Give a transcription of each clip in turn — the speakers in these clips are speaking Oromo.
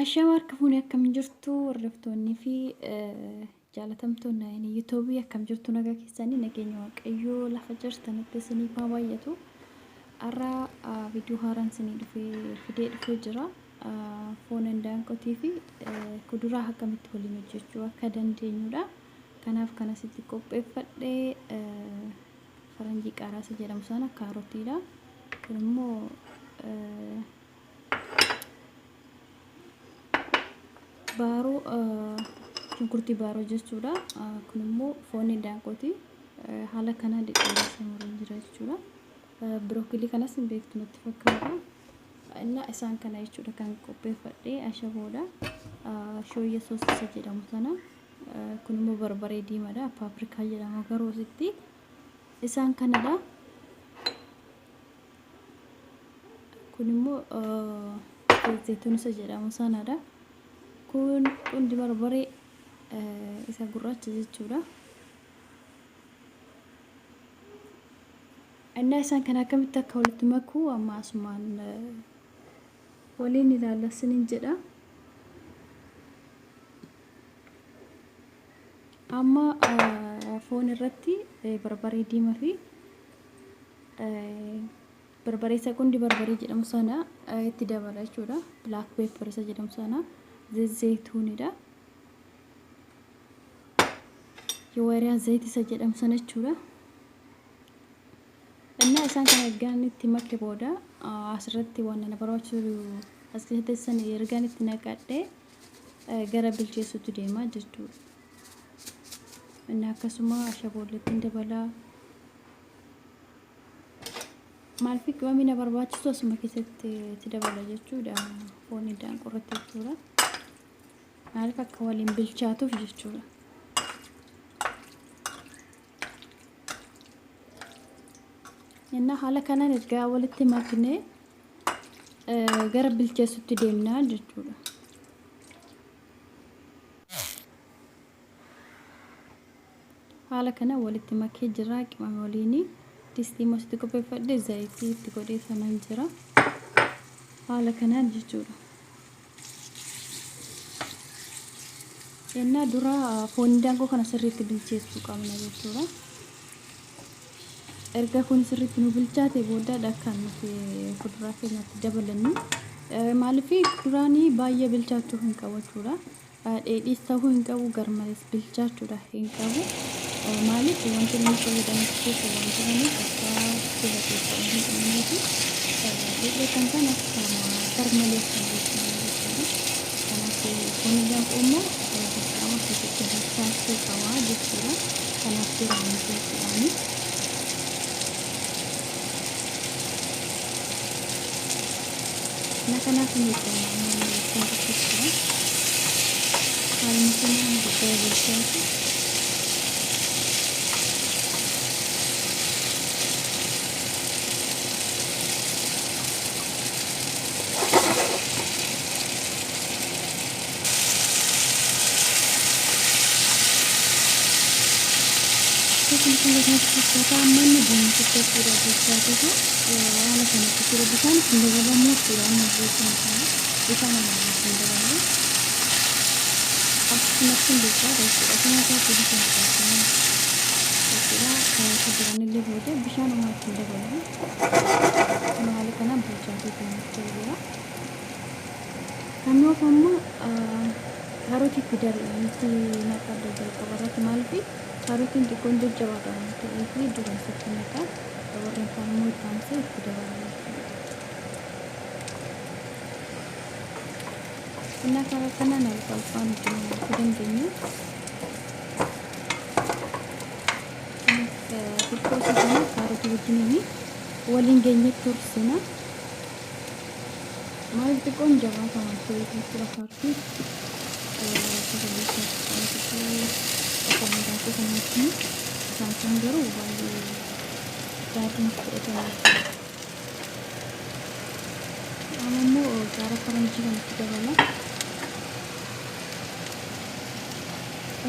Ashama harka fuunee akkam jirtu hordoftoonnii fi jaalatamtoonni ayinii yuutuubii akkam jirtu nagaa keessanii nageenya waaqayyoo lafa jirtanitti isiniif haa baay'atu. Har'a viidiyoo haaraan isinii dhufee fidee dhufee jira. Foon indaanqotii fi kuduraa akkamitti waliin hojjechuu akka dandeenyudha. Kanaaf kan asitti qopheeffadhee faranjii qaaraa isa jedhamu sana kaarotiidha. Kun immoo baaroo shunkurtii baaroo jechuudha. Kun immoo foon indaanqooti. Haala kanaan dhedheeressee mureen jira jechuudha. Birookolii kanas hin beektu natti fakkaata. Innaa isaan kana jechuudha kan qopheeffadhe ashaboodha. Shooyya soos isa jedhamu sana. Kun immoo barbaree diimaadha. Paaprikaa jedhama garuu asitti. Isaan kanadha. Kun immoo zayituun isa jedhamu sanadha. Kun hundi barbaree isa gurraacha jechuudha. Innaa isaan kana akkamitti akka walitti makuu amma asumaan waliin ilaalla sinin jedha. Amma foon irratti barbaree diimaa fi barbaree isa qundi barbaree jedhamu sana itti dabala jechuudha. Black pepper isa jedhamu sana zayituunidha. Yewaariyaa zayit isa jedhamu sana jechuudha. Innaa isaan kana ergaan itti make booda asirratti waan na barbaachisu as keessatti san ergaan itti naqadhe gara bilcheessuutti deemaa jechuudha. Innaa akkasuma ashaboolleetti dabalaa. Maal fi qimamii na barbaachisu asuma keessatti itti dabala jechuudha. Foon indaanqoo irratti jechuudha. Maaliif akka waliin bilchaatuuf jechuudha. Innaa haala kanaan ergaa walitti maknee gara bilcheessutti deemnaa jechuudha. Haala kana walitti makee jira qimame waliin distii immoo asitti qopheeffadhe zayitii itti godhee sanaan jira. Haala kanaan jechuudha. Ennaa dura foon daangoo kana sirriitti bilcheessuu qabna jechuudha. Erga kun sirriitti nu bilchaate boodaadha kan nuti kuduraa keenyatti dabalannu. Maaliif kuduraan baay'ee bilchaachuu hin qabu jechuudha. Dheedhiis ta'uu hin qabu garmalees bilchaachuudha hin qabu. Maaliif wanti nuyi fayyadamu keessa waan jiraniif akka fuula keessa hin dhumneefi dheedhee kan ta'an akka garmalee akka hin bilchaanne jechuudha. Kanaaf foon daakuu immoo dirqama sirriitti bilchaachuu qaba jechuudha. Kanaaf duraan jechuudhaani. Na kanaaf hin eegganna amma inni bilchaatutti jechuudha. Haaluma kanaan guddaa bilchaatu. Kun kan natti fakkaata amma inni bunni xiqqeessuudha bilchaatutu haala kanatti jechuudha. Bishaan itti dabalamu jechuudha amma beekama kana. Bishaan amma itti dabalu. Akkasumatti hin bilchaata jechuudha. Ofuma isaatti bishaan bilchaata jechuudha. Kan jiranillee booda bishaan homaa itti dabalu. Kun haala kanaan bilchaatee jira. Kanaaf amma kaarotii itti itti naqadha jalqaba irratti maaliif kaarotiin xiqqoon jajjabaadha waan ta'eef dura isatti naqa warreen kaan immoo itti aansee itti dabala jechuudha. Innaa karaa kanaan haala salphaan hojjechuu dandeenya. Kanaaf xiqqoo isa kana kaarotii wajjiniin waliin geenye tursina. Maaliif xiqqoon jabaata waan ta'eef jechuudha kaarotiin. Daakuu kana wajjin isaan kaan garuu baay'ee sa'aatiin fudhatama jechuudha. Amma immoo gaara faranjii kanatti dabala.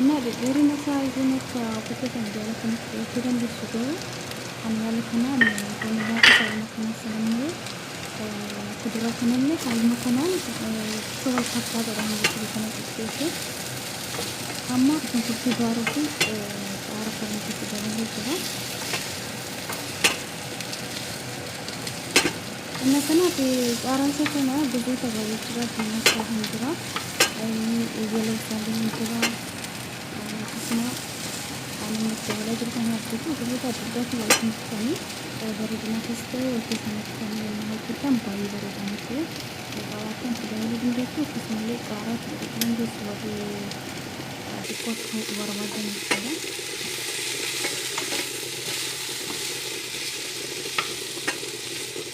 Innaa dhedheerina isaa isin akka ofitti jaalatanitti fudhachuu dandeessu garuu ani haala kanaan foon irraa kutaa kanaa sana muree Kuduraa kanallee haaluma kanaan bifa wal fakkaataadhaan jechuudha kana qopheesse. Amma shunkurtii baaruu fi qaara kanatti dabalee jira. Inni kanaaf qaaraan isaa kana gosoota baay'ee jira. Diimaa isaa hin jira. Yellow isaa hin jira. Akkasuma aannan itti dabalaa jiru kana argitu gosoota adda addaatu walitti makanii bareedinaafis ta'e wal keessa makanii yommuu hojjetan baay'ee bareeda miti. Qaaraatti itti dabaluu dandeessu, akkasumallee qaaraa itti godhachuu dandeessu warri xiqqoo akka ho'u barbaadan jechuudha.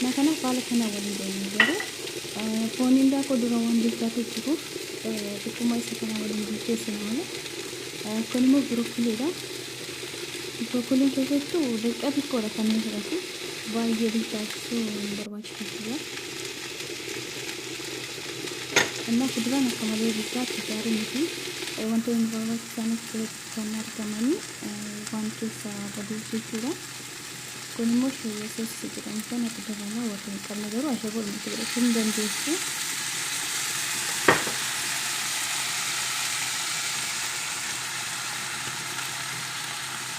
Na kanaaf haala kana waliin dhooyne garuu fooniin daakuu dura waan bilchaatee jiruuf xiqquma isa kana waliin bilcheessina malee. Kun immoo birookkoliidha. Birookkoliin keessattuu daqiiqaa xiqqoodha kan inni fudhatu. Baay'ee bilchaachisuu hin barbaachisu jechuudha. Innaa kuduraan akka malee bilchaatu gaarii miti. Wantoonni nu barbaachisanis keessatti kan argamanii waan keessaa baduuf jechuudha. Kun immoo soya sauce jedhamu sanatti dabala, warri hin qabne garuu ashaboo itti godhachuu ni dandeessu.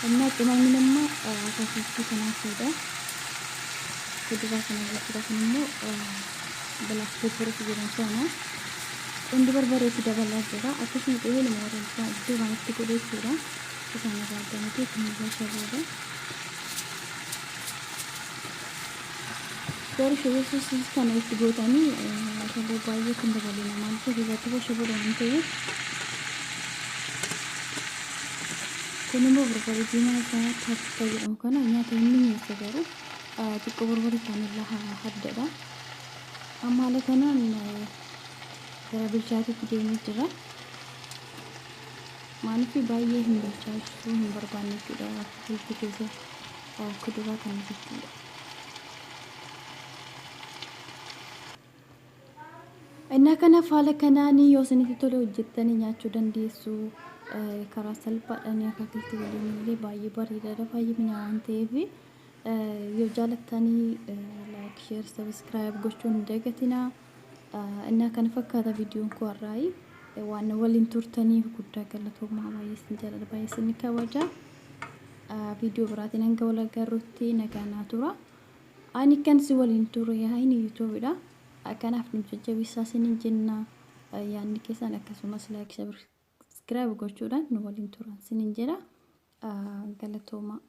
Innaa qimamni amma akaakiltii kanaafidha. Kuduraa kana jechuudha. Kun immoo black pepper jedhamu sana. Qundi barbareetti dabalaa jira. Akkasuma qe'eeluma warra duraan itti godhe jechuudha. Isaan irraa adda miti, kun illee ashaboodha. Garuu ashaboo sauce kana itti gootanii ashaboo baay'ee kan dabalina, maaliif keessatti ashaboodha waan ta'eef. Kun immoo barbaree diimaa isaa paprika jedhamu kana nyaata inni mi'eessa, garuu xiqqoo barbaree kan irraa addadha. Amma haala kanaan gara bilchaatutti deemee jira. Maaliif baay'ee hin bilchaachuu hin barbaanne jechuudha akaakiiltii keessa kuduraa kana jechuudha. Innaa kanaaf haala kanaan yoo isinitti tole hojjettanii nyaachuu dandeessu. Karaa salphaadhaan akaakiltii waliin illee baay'ee bareedaadha, baay'ee mi'aawaa waan ta'eef yoo jaalattanii like, share, subscribe gochuun hin dagatinaa. Innaa kana fakkaata viidiyoon koo har'aayi. Waan waliin turtaniif guddaa galatoomaa, baay'ee isin jaalladha, baay'ee isin kabaja. Viidiyoo biraatiin hanga wal agarrutti nagaa naa tura. Ani kan si waliin ture Haayini YouTubeidha. Kanaaf nu jajjabeessaa isiniin jenna. Yaadni keessan akkasumas like, subscribe gochuudhaan nu waliin turan isiniin jedha. Galatooma.